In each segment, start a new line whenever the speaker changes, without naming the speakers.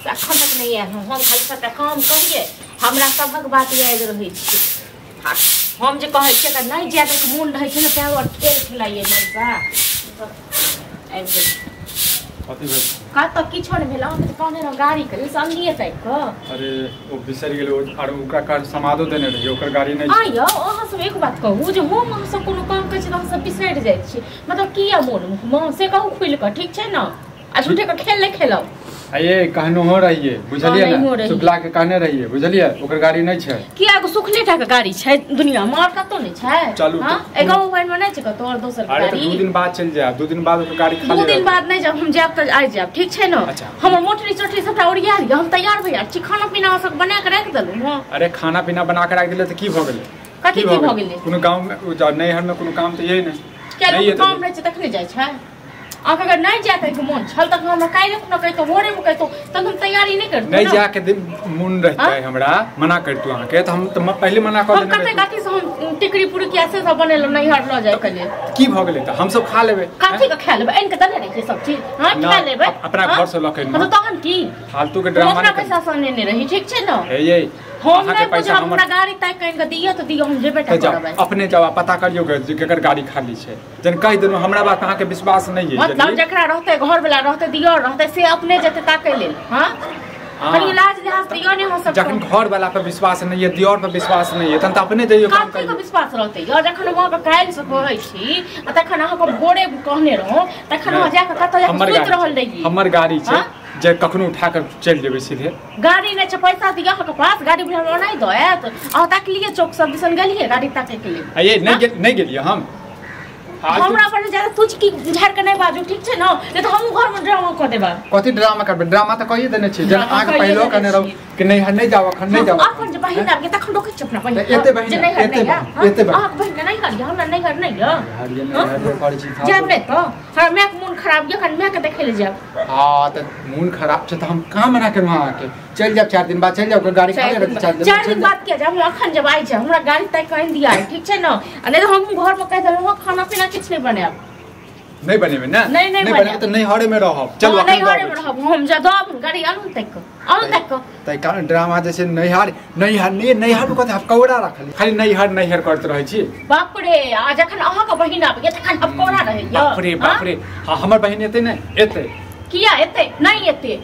से अखन तक नहि आयल हँ। हम खाली सबटा काम करियै, हमरा सभक बात याद रहै छै। आ हम जे कहै छियै अगर नहि जाय के मोन रहै छै ने तैं दुआरे खेल खेलाइए मनसा आबि गेल।
कथी भेल?
कतऽ किछो नहि भेल। अहाँके तऽ कहने रहौं गाड़ी के लेल से अनलियै ताकि कऽ।
अरे ओ बिसरि गेलै, आर ओकरा काल्हि समादो देने रहियै, ओकर गाड़ी नहि
आ यौ अहाँ सब एक बात कहू जे हम अहाँ सब कोनो काम करै छी तऽ अहाँ सब बिसरि जाइ छी, मतलब किया मोन से कहू खुलि कऽ, ठीक छै ने? आ झूठे के खेल नहि खेलब।
ये कहनो हो रहियै, बुझलियै ने? शुक्ला के कहने रहियै, बुझलियै? ओकर गाड़ी नहि छै।
किया एगो सुखले टा के गाड़ी छै दुनिया में, और कतौ नहि छै?
चलू
ए गाँव घर में नहि छै कतौ और दोसर गाड़ी?
अरे 2 दिन बाद चलि जायब, 2 दिन बाद ओकर गाड़ी खाली।
2 दिन बाद नहि जायब, हम जायब तऽ आइ जायब, ठीक छै ने? हमर मोटरी चोटरी सबटा ओरिया लिअ, हम तैयार भऽ जाइ छी। खाना पीना सब बना के राखि देलहुँ। हँ
अरे खाना पीना बना के राखि देलियै तऽ की भऽ गेलै?
कथी की भऽ गेलै?
कोनो गाँव में नैहर में कोनो काम तऽ यही नहि।
किया काम रहै छै तखने जाइ छै? अहाँके अगर नहि जायके मोन छल तखन हमरा काल्हि खुना कहितहुँ, भोरेमे कहितहुँ, तखन हम तैयारी नहि करितहुँ।
नहि जायके मोन रहितै हमरा, मना करितहुँ अहाँके, तऽ हम तऽ पहिले मना कऽ
देने रहितहुँ। कथी से हम टिकरी पुरुकिया से सब बनेलहुँ नैहर लऽ जायके लेल?
की भऽ गेलै तऽ हमसब खा लेबै।
कथी के खा लेबै? आनि कऽ देने रहियै सब चीज। हँ खा लेबै
अपना घर से लऽ के।
तहन की
फालतू के ड्रामा?
अपना पैसा से अनने रही, ठीक छै ने?
हे ये
हम नहि बुझब, हमरा गाड़ी ताकि आनि कऽ दिअ तऽ दिअ, हम जेबे टा करबै।
अपने जाउ पता करियौ जे केकर गाड़ी खाली छै। जन कहि देलहुँ हमरा बात अहाँके विश्वास नहि है।
मतलब जकरा रहतै घर वाला रहतै दियर रहतै से अपने जेतै ताकै लेल। हँ कनि लाज लिहाज दियौ ने। हम सब
जखन घर वाला पर विश्वास नहि है, दियर पर विश्वास नहि है, तहन तऽ अपने जइयौ काम
करियौ। कथी के विश्वास रहतै यौ? जखन हम अहाँके काल्हि से कहै छी आ तखन अहाँके भोरे कहने रहौं, तखन अहाँ जाकऽ कतऽ जाकऽ सुति रहल रहियै।
हमर गाड़ी छै जे कखनो उठा कऽ चलि जेबै सीधे।
गाड़ी नहि छै, पैसा दिअ अहाँके पास, गाड़ी हमरा नहि दऽ आयत। अहाँ ताकलियै चौक सब दिसन गेलियै गाड़ी ताकैके लेल?
ये नहि गेलियै हम।
हमरा पर ज्यादा तुझ की झाड़ के नहि बाजू, ठीक छै ने? नहि तऽ हमहूँ घरमे ड्रामा कऽ देबै।
कथी ड्रामा करबै? ड्रामा तऽ कहिए देने छी। जब अहाँके पहिलो कहने रहू कि नैहर नहि जाउ, अखन नहि जाउ।
अखन जे बहिन आबि गेल तखन रोकै छी अपना बहिन।
एते बहिन, एते एते
अहाँके बहिन नैहर यऽ, हमरा नैहर नहि यऽ। जायब नहि तऽ हमरा मायके मोन खराब यऽ, एखन मायके देखै लए जायब।
हँ तऽ मोन खराब छै तऽ हम कहाँ मना केलहुँ अहाँके? चलि जायब 4 दिन बाद, चलि जाउ, गाड़ी खाली रहतै।
4 दिन बाद किया जायब? हम अखन जब आइ जायब, हमरा गाड़ी ताकि आनि दिअ, ठीक छै ने? आ नहि तऽ हम घरमे कहि देलहुँ खाना पीना किछु नहि बनायब।
नहि बनेबै ने?
नहि नहि
बनेबै तऽ नैहरे में रहब। चलू
नैहरे में रहब हम। जा दब गाड़ी आनू ताकि कऽ, आनू ताकि कऽ।
ताहि कारण ड्रामा जे छै नैहर नैहर नहि नैहर में कथी हपकौड़ा रखली, खाली नैहर नैहर करैत रहै छी।
बाप रे, आ जखन अहाँके बहिन आबैया तखन हपकौड़ा रहैया।
बाप रे बाप रे। हाँ हमर बहिन एतै नहि? एतै
किया एतै? नहि एतै।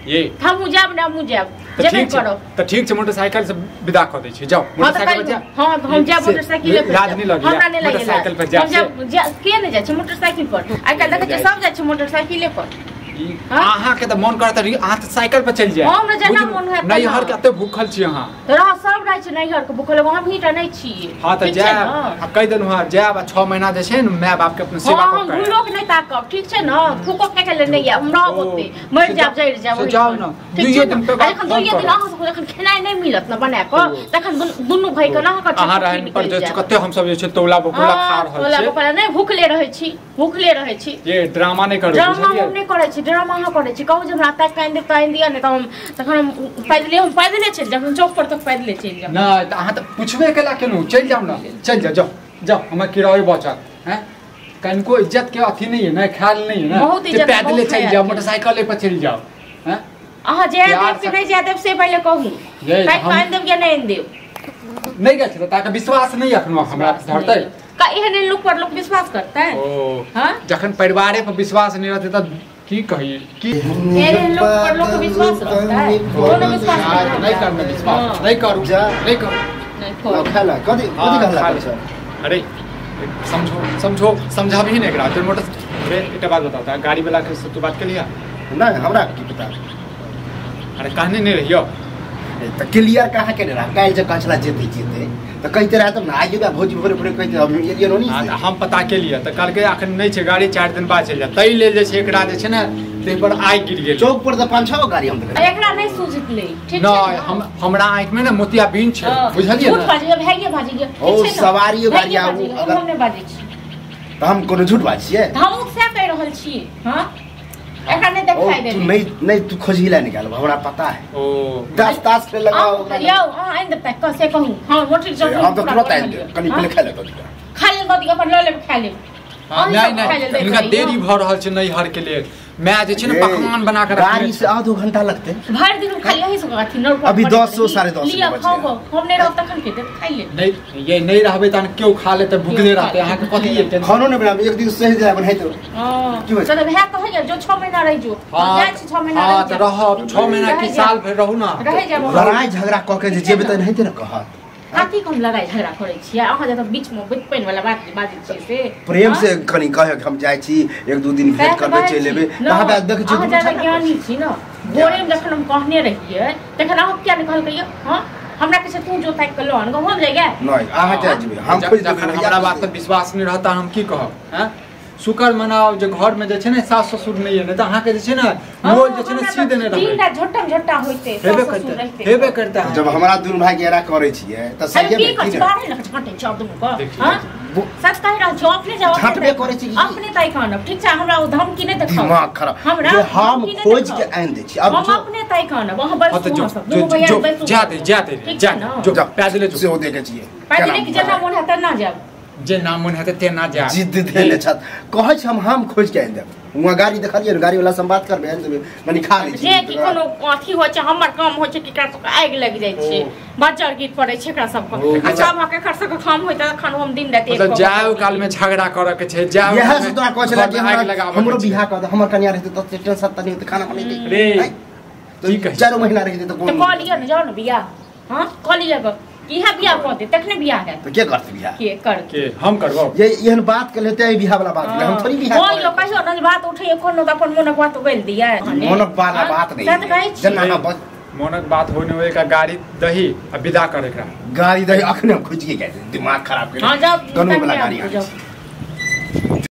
ये
हमहूँ जायब ने, हमहूँ जायब, जेबे करब।
तऽ ठीक छै, मोटरसाइकिल से विदा कऽ दै छी, जाउ मोटरसाइकिल पर जाउ।
हँ हम जायब मोटरसाइकिल पर।
लाज नहि लगैया?
हमरा नहि लगैया।
मोटरसाइकिल पर जायब
के नहि जाइ छै मोटरसाइकिल पर? आइ काल्हि देखै छियै सब जाइ छै मोटरसाइकिले पर।
अहाँके तऽ मोन करत अहाँ तऽ साइकिल पर चलि जायब।
हमरा जेना मोन होयत।
नैहर के एते भूखल छी अहाँ?
रह सब रहै छै नैहर के भूखल, हम ही टा नहि छी।
हँ तऽ जायब आ कहि देलहुँ हँ जायब। आ 6 महीना जे छै ने माय बाप के अपना सेवा
कऽ के घुरो के नहि ताकब, ठीक छै ने? थूको फेकै लेल नहि आयब, हम रहब ओते, मरि जायब जरि जायब।
जाउ ने 2 दिन पे।
जखन 2 दिन अहाँ सबके जखन खेनाइ नहि मिलत ने बना कऽ, तखन दुनू भाई के ने अहाँके
अहाँ रहन पर जे कते हम सब जे छै तौला बकुला खा रहल छी।
तौला बकुला नहि, भूखले रहै छी, भूखले रहै छी।
ये ड्रामा नहि करू,
ड्रामा हम नहि करै छी, ड्रामा अहाँ करै छी। कहू जे हमरा ताकि आनि देब तऽ आनि दिअ, नहि तऽ हम तखन हम पैदले, हम पैदले चलि जायब, हम चौक पर तक पैदले चलि जायब।
नहि तऽ अहाँ तऽ पुछबे केला केलहुँ, चलि जाउ ने, चलि जाउ, जाउ जाउ, हमर किराया बचत। हैं कनिको इज्जत के अथी नहीं है ना, ख्याल नहीं है ना।
बहुत इज्जत,
पैदले चलि जाओ, मोटरसाइकिल पर चलि जाओ। हैं
अहाँ जाय देब कि नहि जाय देब से पहिले कहू। ताकि आनि देब या नहि आनि देब?
नहि गेल छै ताके विश्वास नहीं अखनो हमरा धरतै।
का एहन लोक पर लोक विश्वास करतै?
ओ
हां
जखन परिवारे पर विश्वास नहीं रहतै त की कही की
एहन लोक पर लोक विश्वास रहतै? कोनो विश्वास
नहीं करना, विश्वास नहीं करू, नहीं करू,
नहीं करू।
खाला कथी कथी खाला करछ?
अरे समझो समझो समझाबी नहीं एकरा। मोटर अरे एकटा बात बताओ, गाड़ी वाला के से तू बात केलिया?
नहीं हमरा की पता।
अरे कहने नहीं रहियो
त क्लियर कहाँ के रहा? काल्हि जे कछला जेते जेते त कहते रहा तब ना आइयो भौजी भोरे भोरे कहते हम एलियै नोनी।
हां हम पता के लिए त कहलकै अखन नहीं छै गाड़ी, 4 दिन बाद चलि जा। तै लेल जे छै एकरा जे छै ने देह पर आगि गिर गेल।
चौक पर त 5-6 गो गाड़ी हम देखै।
एकरा नहीं सूझलै, ठीक छै?
नहीं हम हमरा आंखि में ने मोतियाबिंद छै, बुझलियै
ने? झूठ बाजै भाइये बाजै, ठीक छै
ओ सवारियो गाड़ी आउ
अगर हम नहि बाजै छी
त हम कोनो झूठ बाजै छियै?
हम सएह कहि रहल छी। हां एकरा नहीं देखाई दे।
तू नहीं नहीं तू खोजिला निकाल, हमरा पता है।
ओ
10 तास के लगाओ
ओकरा। यौ हां आनि देब त से कहू। हां मोटर
चौक हम त तुरंत आनि देब, कनि पहिले खा ले दऽ दिअ।
खा ले दऽ दिअ, अपन लऽ लेब खा लेब।
नहीं नहीं इनका देरी भ रहल छै नैहर के लेल। मैं जे छै ने पकवान बना के
गाड़ी से आधो घंटा लगते
भरि दिन खाली यही सब अथी नौ
अभी 10 से 10:30
लिया खाओ हम नहीं रहब तखन के देब खाइ ले
नहीं ये नहीं रहबे तहन केओ खा लेते भुखले रहते अहाँ के कथी ये
खानो नहीं बनाबे एक दिन सही जाय बनाई तो
हां चल भैया कहै जो 6 महीना रह जो जाइ छी 6 महीना
रह हां रहब 6 महीना की साल भर रहू ना
रह जाब
लड़ाई झगड़ा क के जे जेबे त नहीं ते न कहत
कथी हम लड़ाई झगड़ा करै छियै अहाँ जब बीच में बैठ पानि वाला बात बाजै छियै से
प्रेम से कनी कहे हम जाइ छी एक दू दिन भेंट करबै चलि एबै तहाँ बात देखै छी
अहाँ ज्यादा ज्ञानी छी न भोरे में जखन हम कहने रहियै तखन अहाँ किया नहि कहलकै हां हमरा कहै छै तू जो ताकि के लऽ आन हम जाइ गे
नहि अहाँ जाइ जेबै हम खोजि देबै
हमरा बात पर विश्वास नहि रहता हम की कहब हैं शुक्र मनाओ जे घर में जे छै ने सास ससुर नहीं है नहीं तो अहाँ के जे छै ने मोल जे छै ने सी देने रहै
तीन टा झोटम झोटा होइते सास ससुर रहते
हेबे करता है
जब हमरा दुनू भाई के एरा करै छियै त सही
में की बाहर लख झोटे छौ दुनू को हां सच कहि रहल छी अपने जाओ
झटबे करै छी
अपने ताई कानब ठीक छै हमरा ओ धमकी नहि देखाउ
दिमाग खराब
हमरा
हम खोज के आनि दै छी
अब हम अपने ताई कानब अहाँ बैसू सब दुनू भैया बैसू
जा दे जा दे जा जो पैदले जो
सेहो देखै छियै
पैदले के जेना मोन हेतै ना जाब
जे ना मन हेतै तेना जा
जिद धेने छत कहै छी हम खोज के आनि देब वहाँ गाड़ी देखलियै ने गाड़ी वाला से हम बात करबै आनि देबै मनी खा लै छी
जे कि कोनो अथी होइ छै हमर काम होइ छै कि एकरा सबके आगि लागि जाइ छै बज्जर गिर पड़ै छै एकरा सबके सबक एकर सबके काम होइत तखन हम दिन राति
मतलब जाओ काल में झगड़ा करऽ के छै जाओ
इएह से तोरा कहै छला कि हमरो बियाह कर दे हमर कनिया रहतै तऽ टेंशन त नहि होतै खाना बनेतै
रे
की कहै 4 महीना रहितै तऽ
कोन कऽ लिअ ने जाउ ने बियाह हां कऽ लिअ गऽ इहा बियाह कऽ दे तखने बियाह हैत
त के करतै बियाह
के कर
के हम करबौ
ये एहन बात के लेते है बियाह वाला बात के हम थोड़ी बियाह
कोई लोग कहियो न बात उठे कोनो त अपन मोनक बात उगल दिया
मोनक वाला बात नहीं जना ना बस
मोनक बात होने होए का गाड़ी दही आ विदा कर एकरा
गाड़ी दही अखने हम खोज के गए दिमाग खराब कर
हां जाओ
गनु वाला गाड़ी